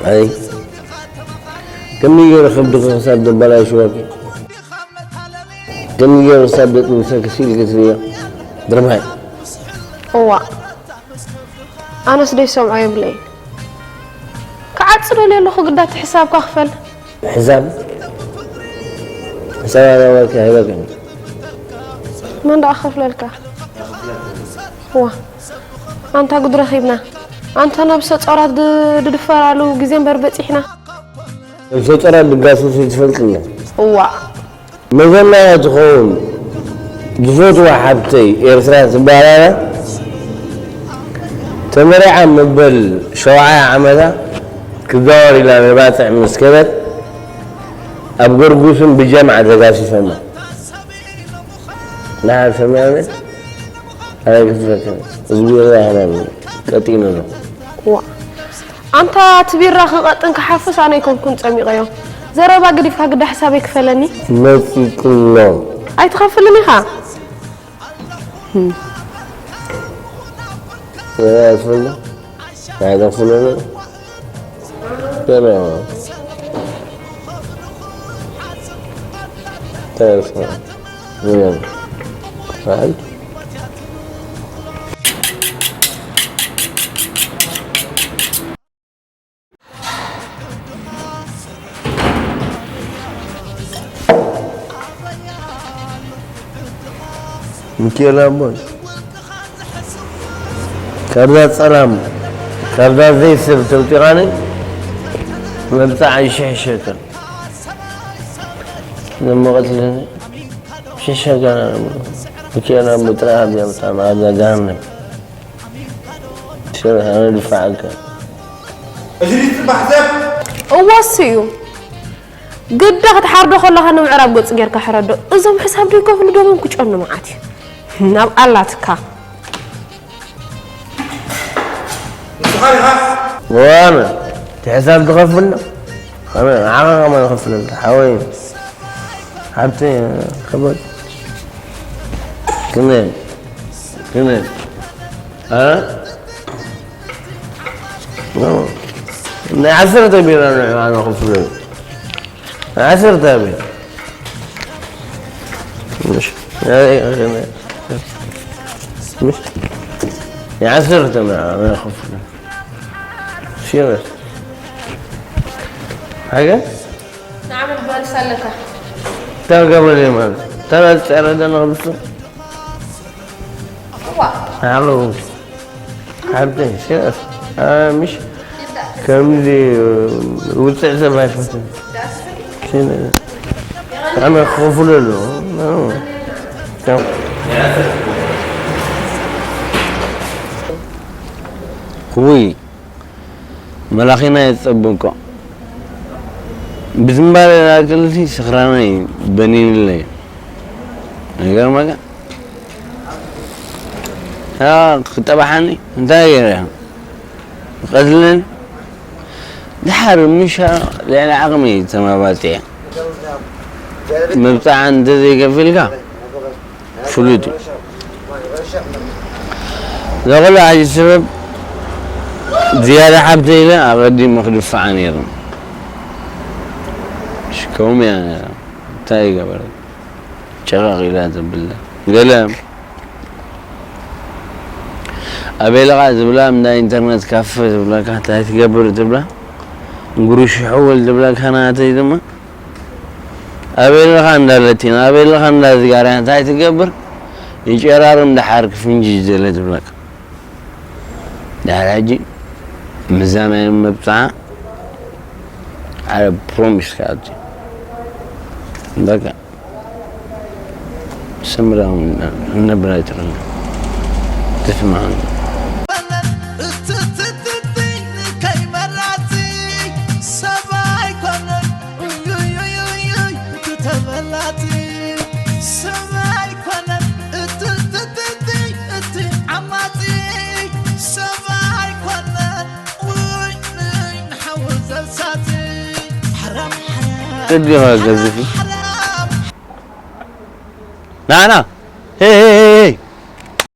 ኣይ፣ ከመይ ገይረ ከብድኺ ክሳብ ዘበላሽወኪ? ከመይ ገይረ ክሳብ ዘጥንሰኪ ሲኢልኪ ትርእዮ? ድርባይ። እዋእ፣ ኣነስ ደይሰምዖ የብለይን። ክዓጽ ደልየ ኣለኹ፣ ግዳ እቲ ሕሳብካ ክፈል። ሕሳብ? ሕሳብ ኣባባልኪ ኣይበቅዕን። መን ደኣ ክኸፍለልካ? ዋ፣ ኣንታ ጉድ ረኺብና። ኣንታ ነብሰ ጾራት ድ-፣ ድድፈራሉ ግዜ እምበር በጺሕና። ነብሰ ጾራት ድጋሰሱ ትፈልጥና? እዋእ። መዘናያ ትኸውን ዝፈትዋ ሓብተይ ኤርትራ ትበሃል ኣላ። ተመሪዓ መበል ሸውዓይ ዓመታ ክዛወር ኢላ መባጽዕ ምስ ከደት ኣብ ገርጉስን ብጀምዓ ተጋሲሶማ። ንሓር ሰሚዓነ ኣበይ ክትረክብ? እዚ ቢራ ሃባኒ ቀጢነ ኣለኹ። ዋ፣ ኣንታ እቲ ቢራ ክቐጥን ክሓፍስ ኣነ ኣይኮንኩን ጸሚቐዮ። ዘረባ ገዲፍካ ግዳ ሕሳበይ ክፈለኒ። መጺጽሎ። ኣይትኸፍልን ኢኻ። ዘረባ ትፈሉ? ኣይተኽፍለኒ። ገለ ተርፈ። ምን? ኣይ። ሚኪኤል ኣቦይ፣ ካብዛ ጸላም፣ ካብዛ ዘይሰብ ተውጢቓኒ፣ መብጽዓ ይሽሕሸከን። ዘመቐትለኒ ሽሕሸከን። ሚኪኤል ኣቦይ ጥራሕ ኣብዚኣ ብጣዕሚ ኣብዛ ገሃነም። ሽሕ ኣነ ድፋዓካ። እዚ ድጽባሕ ሰብ እወ፣ እሱ እዩ። ግዳ ክትሓርዶ ከለኻ ንምዕራብ ገጹ ጌርካ ሕረዶ። እዞም ሕሳብ ደይከፍሉ ደሞም ክጨኑ መዓት እዩ። ናብ ኣላትካ። ንስኻ ኢኻ። ዋና፣ እቲ ሕሳብ ትኸፍል ዶ? ኣነ፣ ንዓኻ ከማን እኸፍለልካ፣ ሓወይ። ሓብተይ፣ ከበድ። ክመይ፣ ክመይ። ኣ? ናይ ዓሰርተ ቢራ ንዑ ኣነ ክፍሎ። ናይ ዓሰርተ ቢራ። ምሽ። ናይ፣ ናይ፣ ምሽ። ናይ ዓሰርተ ንዑ ኣነ ክፍሎ። ሲረስ። ሓገ? ንዓመት ባልስ ኣለካ። እንታይ ገበረ ማለት? እንታይ ጸረ ደነ ክብሱ? እዋ። ኣሎ። ሓብተይ፣ ሲረስ። ኣ፣ ምሽ። ከምዚ ውፅዕ ሰብ ኣይፈትን። ሲነ-፣ ኣነ ክኸፍሎ ኣለዎ። ቻው። ውይ፣ መላኺና የጸብቆ። ብዝምባሌ ላክልሲ ስኽራነይ በኒንለይ። ነገር መጋ። ያ ክጠባሓኒ እንታይ ገይረ? ቀትልን ድሓር ምሻ ልዕሊ ዓቕሚ ተማባጽዐ። መብጽዓ እንተዘይከፊልካ ፍሉጥ እዩ። ዘቕሎ ሕጂ ሰበብ ዝያዳ ሓብተ ኢለ ኣቐዲመ ክድፍዓ ነይሩ። ሽከውም እያ ነይራ። እንታይ ይገበር? ጨቐቕ ኢላ ዘብለ። ገለ ኣበይ ኣለኻ ዝብላ፣ እንዳ ኢንተርነት ካፈ ዝብለካ፣ እንታይ ትገብር ትብላ፣ ጉርሽ ሕውል ዝብለካ ናተይ ድማ፣ ኣበይ ኣለኻ እንዳ ለቲና፣ ኣበይ ኣለኻ እንዳ ዝጋርያ፣ እንታይ ትገብር፣ ይጨራርም ደሓር ክፍንጅ ዝደለ ትብለካ። ድሓር ሕጂ ምዛ ናይ መብጽዓ ዓረብ ፕሮሚስ ከኣቲ። በቃ። ስምራውን ነብራ ይጥርና። ትስማዕን። እዲኻ ገዝፊ። ና፣ ና። ሄይ፣ ሄይ፣ ሄይ፣ ሄይ።